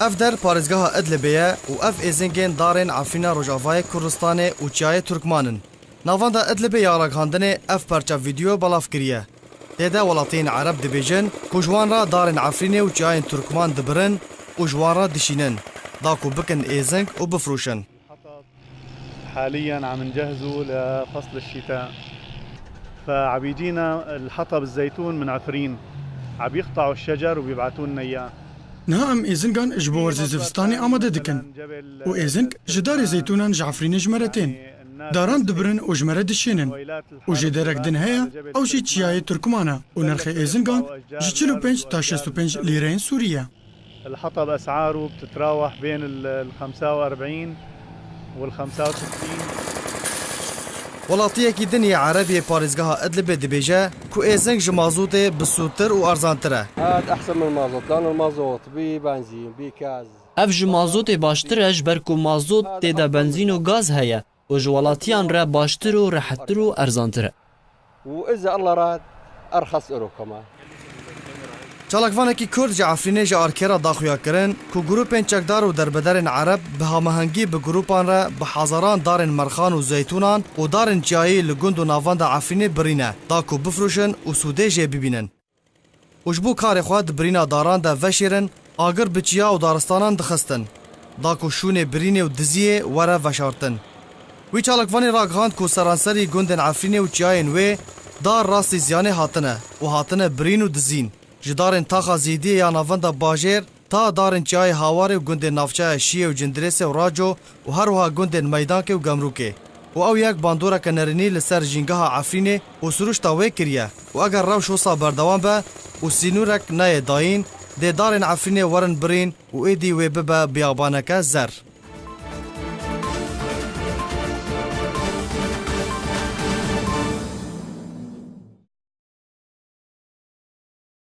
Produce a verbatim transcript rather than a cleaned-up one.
Ev der parêzgeha Idlibê ye û ev êzingên darên Efrîna Rojavayê Kurdistanê û Çiyayê Turkman in. Navenda Idlibê ya ragihandinê ev parça vîdeo belav kiriye. Tê de welatiyên Ereb dibêjin ku ji wan re darên Efrînê û çiyayên Turkman dibirin û ji wan re dişînin, da ku bikin êzing û bifroşin. حاليا عم نجهزه لفصل الشتاء، فعم يجينا الحطب الزيتون من عفرين، عم يقطعوا الشجر وبيبعتوا لنا اياه. Niha em êzingan ji bo werzê zivistanê amade dikin û êzing ji darê zeytûnan ji Efrînê ji me re tên. Daran dibirin û ji me re dişênin û jêderek din heye, ew jî çiyayê Turkman e û nirxê êzingan ji çil û pênc ta şêst û pênc lîreyên Sûrî ye. الحطب أسعاره بتتراوح بين ال خمسة وأربعين وال خمسة وستين. Welatiyekî din yê Ereb yê parêzgeha Idlibê dibêje ku êzing ji mazotê bi sûdtir û erzantir e. هاد أحسن من المازوت، لأن المازوت بي بنزين بي كاز. Ev ji mazotê baştir e, ji ber ku mazot tê de benzîn û gaz heye û ji welatiyan re baştir û rehettir û erzantir e. وإذا الله راد أرخص إله كمان. Çalakvanekî Kurd ji Efrînê ji Arkê re da xuyakirin ku grûpên çekdar û derbederên Ereb bi hamahengî bi grûpan re bi hezaran darên merxan û zeytûnan û darên çiyayî li gund û navenda Efrînê birîne, da ku bifroşin û sûdê jê bibînin. Û ji bo karê xwe di birîna daran de veşêrin, agir bi çiya û daristanan dixistin, da ku şûnê birînê û diziyê were veşartin. Wî çalakvanî ragihand ku seranserî gundên Efrînê û çiyayên wê dar rastî ziyanê hatine û hatine birîn û dizîn. Ji darên taxa Zêdiyê ya navenda bajêr ta darên çiyayê Hawarê û gundên navçeya Şiyê û Cindirêsê û Raco û her wiha gundên Meydankê û Gemrûkê. Û ew yek bandoreke nerînî li ser jîngeha Efrînê û siruşta wê kiriye û eger rewş wisa berdewam be û sînorek neyê dayîn, dê darên Efrînê werin birîn û êdî wê bibe biyabaneke zer.